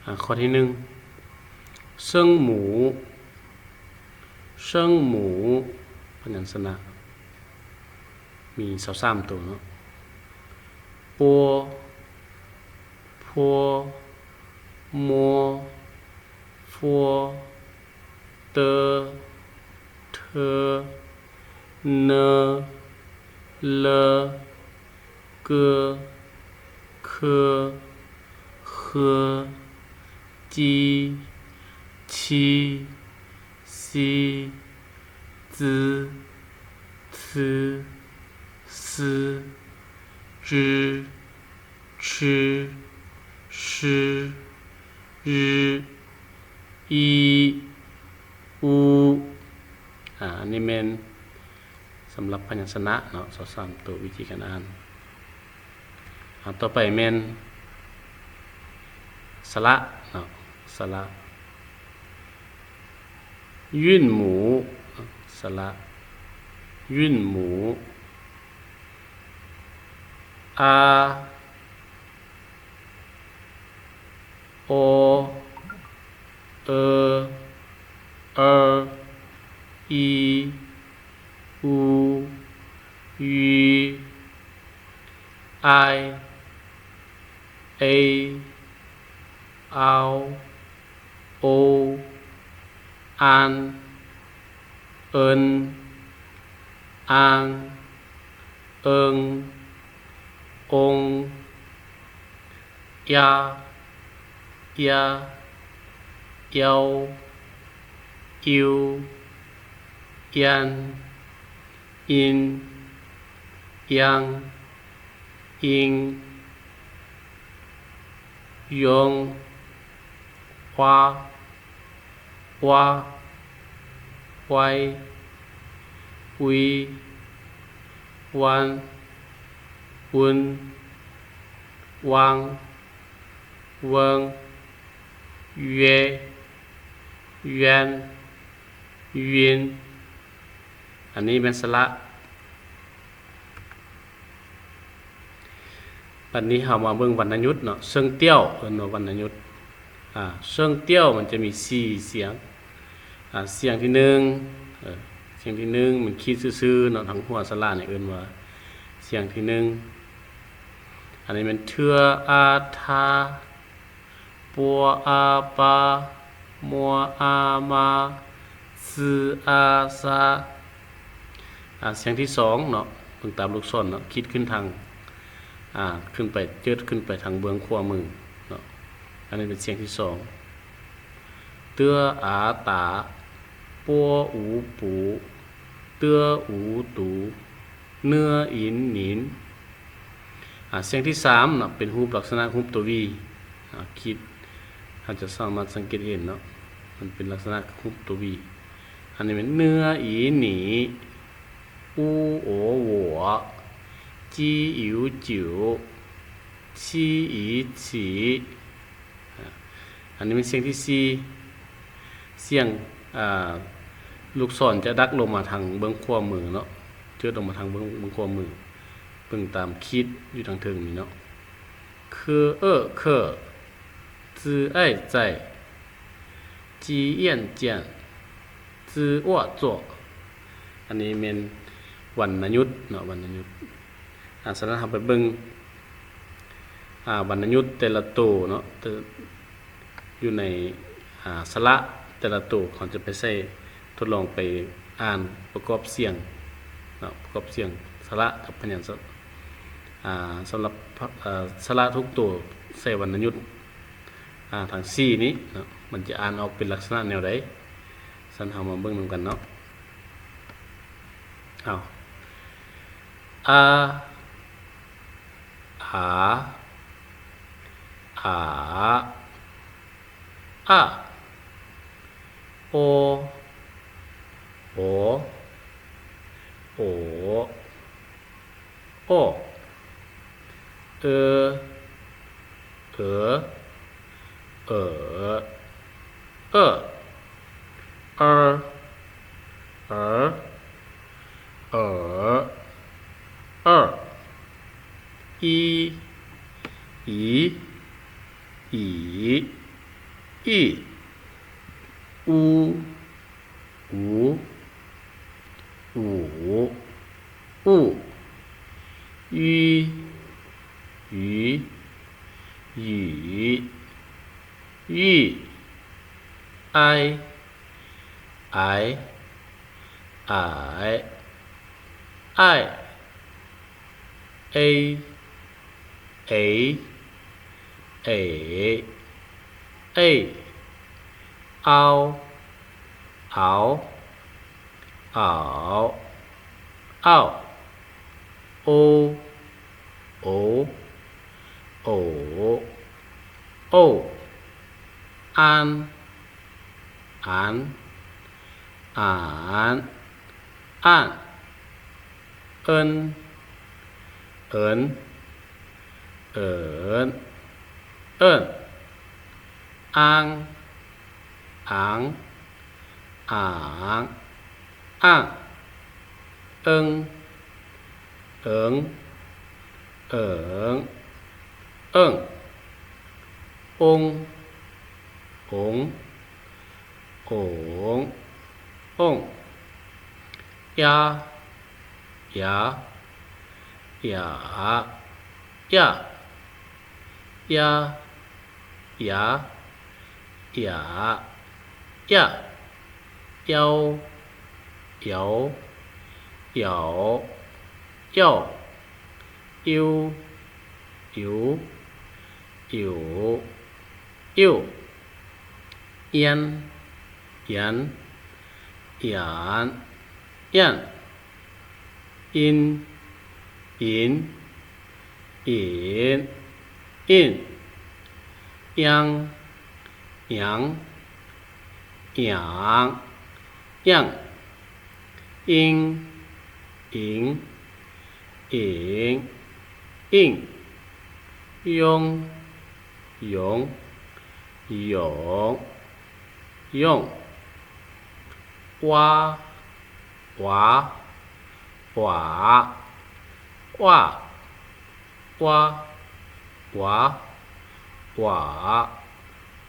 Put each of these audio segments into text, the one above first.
ອາ ຂໍ້ທີໜຶ່ງ ເຊິ່ງໝູ ເຊິ່ງໝູ ພະຍັນຊະນະມີຊາວສາມໂຕເນາະ ປົວ ພົວ ມົວ ຟວ ເຕີ ເທີ ເນີ ເລີ ເກີ ເຄີ ເຄືອ ຈີ ຊີ ຊີ ຈື ຊື ຊື ຈື ຊື ຊື ອີ ອູ ອາ ອັນນີ້ແມ່ນສຳລັບພະຍັນຊະນະເນາະ ຊາວສາມໂຕ ວິທີການອ່ານ. ອາ ຕໍ່ໄປແມ່ນສະຫຼະເນາະ ສະຫຼະ ຫຍືນໝູ ສະຫຼະ ຫຍືນໝູ ອາ ໂອ ເອີ ເອີ ອີ ອູ ຢີ ອາຍ ເອ ອາວ ໂອ ອານ ເອິນ ອາງ ເອິງ ອົງ ຢາ ຢາ ຢາວ ອິວ ຢານ ອິນ ຢາງ ອິງ ຢອງ ວາ ວາ ໄວ ວິ ວັນ ວຸນ ວັງ ເວິງ ເວ ແວນ ວິນ ອັນນີ້ແມ່ນສະຫຼະ. ບັດນີ້ເຮົາມາເບິ່ງວັນນະຍຸດເນາະ ເຊິ່ງຕຽວ ເອີ້ນວ່າວັນນະຍຸດ. ອາ ເຊິ່ງຕຽວມັນຈະມີສີ່ສຽງ. ອາ ສຽງທີໜຶ່ງ ເອີ ສຽງທີໜຶ່ງມັນຂີດຊື່ໆເນາະ ທາງຫົວສະຫຼະນີ້ເອີ້ນວ່າສຽງທີໜຶ່ງ. ອັນນີ້ແມ່ນເທື່ອ ອາ ທາ ປົວ ອາ ປາ ມົວ ອາ ມາ ຊື ອາ ຊາ. ອາ ສຽງທີສອງເນາະ ເບິ່ງຕາມລູກສອນເນາະ ຂີດຂຶ້ນທາງ ອາ ຂຶ້ນໄປ ເຈີດຂຶ້ນໄປທາງເບື້ອງຂວາມືເນາະ. ອັນນີ້ເປັນສຽງທີສອງ ເຕື້ອ ອາ ຕາ ປົວ ອູ ປູ ເຕື້ອ ອູ ຕູ ເນື້ອ ອິນ ໜິນ. ອາ ສຽງທີສາມເນາະ ເປັນຮູບລັກສະນະຮູບຕົວ V ອາ ຄິດ ເຮົາຈະສາມາດສັງເກດເຫັນເນາະ ມັນເປັນລັກສະນະຮູບຕົວ V. ອັນນີ້ແມ່ນ ເນື້ອ ອີ ໜີ ອູ ໂອ ຫວວ ຈີ ອິວ ຈິວ ຊີ ອີ ສີ. ອາ ອັນນີ້ແມ່ນສຽງທີສີ່ ສຽງ ອາ ລູກສອນຈະດັກລົງມາທາງເບື້ອງຂວາມືເນາະ ເຈີດລົງມາທາງເບື້ອງ ເບື້ອງຂວາມື ເບິ່ງຕາມຂີດຢູ່ທາງເທິງນີ້ເນາະ ເຄີ ເອີ ເຄີ ຈື ໄອ ໄຈ ຈີ ອຽນ ຈຽນ ຈື ອົວ ຈົວ. ອັນນີ້ແມ່ນວັນນະຍຸດເນາະ ວັນນະຍຸດ. ອາ ສະນັ້ນເຮົາໄປເບິ່ງ ອາ ວັນນະຍຸດແຕ່ລະໂຕເນາະ ແຕ່ ຢູ່ໃນ ອາ ສະຫຼະແຕ່ລະໂຕ ເຮົາຈະໄປໃຊ້ ທົດລອງໄປອ່ານປະກອບສຽງເນາະ ປະກອບສຽງສະຫຼະກັບພະຍັນຊະ ອາ ສຳລັບ ອາ ສະຫຼະທຸກໂຕໃສ່ວັນນະຍຸດ ອາ ທັງສີ່ນີ້ເນາະ ມັນຈະອ່ານອອກເປັນລັກສະນະແນວໃດ? ຊັ້ນເຮົາມາເບິ່ງນຳກັນເນາະ. ເອົາ ອາ ອາ ອາ ອາ ໂອ ໂອ ໂອ ໂອ ເອີ ເອີ ເອີ ເອີ ເອີ ເອີ ເອີ ອີ ອີ ອີ อี อู อู อู อู อี อี อี อี ไอ ไอ ไอ ไอ เอ เอ เอ เอ เอา เอา เอา เอา โอ โอ โอ โอ อัน อัน อัน ອັນ ເອີ້ນ ເອີ້ນ ເອີ້ນ ເອີ້ນ ອ່າງ ອ່າງ ອ່າງ ອ່າງ ເອິງ ເອິງ ເອີງ ເອີງ ອົງ ອົງ ໂອງ ອົງ ຢາ ຢາ ຢາ ຢາ ຢາ ຢາ ຢາ ຢາ ຢາວ ຢາວ ຢາວ ຢາວ ອີວ ອີວ ອີວ ອີວ ອຽນ ອຽນ ອຽນ ອຽນ ອິນ ອິນ ອິນ ອິນ ອຽງ ອຽງ ອຽງ ອຽງ ອິງ ອິງ ອິງ ອິງ ຢົງ ຢົງ ຢົງ ຢົງ ຫວ້າ ຫວ້າ ຫວ້າ ຫວ້າ ຫວ້າ ຫວ້າ ຫວ້າ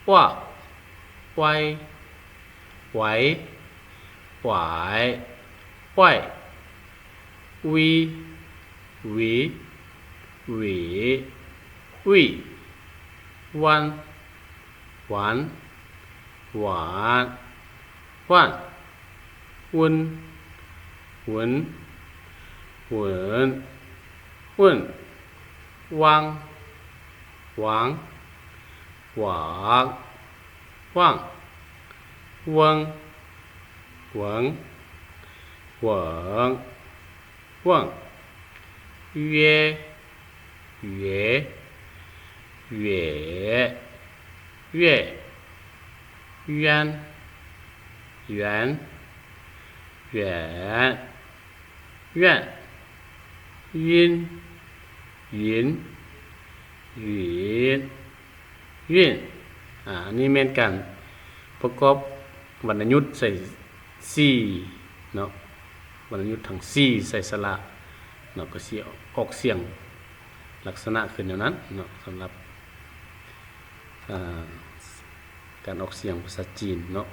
ຫວ້າ ໄວ ໄວ ໄວ ໄວ ຫວີ ຫວີ ຫວີ ຫວີ ວັນ ຫວັນ ຫວັນ ຫວັນ ຫວຸ້ນ ຫວຸ້ນ ຫວຸ້ນ ຫວຸ້ນ ວັງ ຫວັງ ຫວັງ ຫວັງ ເຫວີງ ເຫວີງ ເຫວີງ ເຫວີງ ເຫວ ເຫວ ເຫວ ເຫວ ຫວຽນ ຫວຽນ ຫວຽນ ຫວຽນ ຍິນ ຍິນ ຍິນ ຍິນ ອາ ອັນນີ້ແມ່ນການປະກອບວັນນະຍຸດໃສ່ ສີ່ ເນາະ ວັນນະຍຸດທັງສີ່ໃສ່ສະຫຼະເນາະ ກໍຊິອອກສຽງລັກສະນະຄືແນວນັ້ນເນາະ ສຳລັບ ອາ ການອອກສຽງພາສາຈີນເນາະ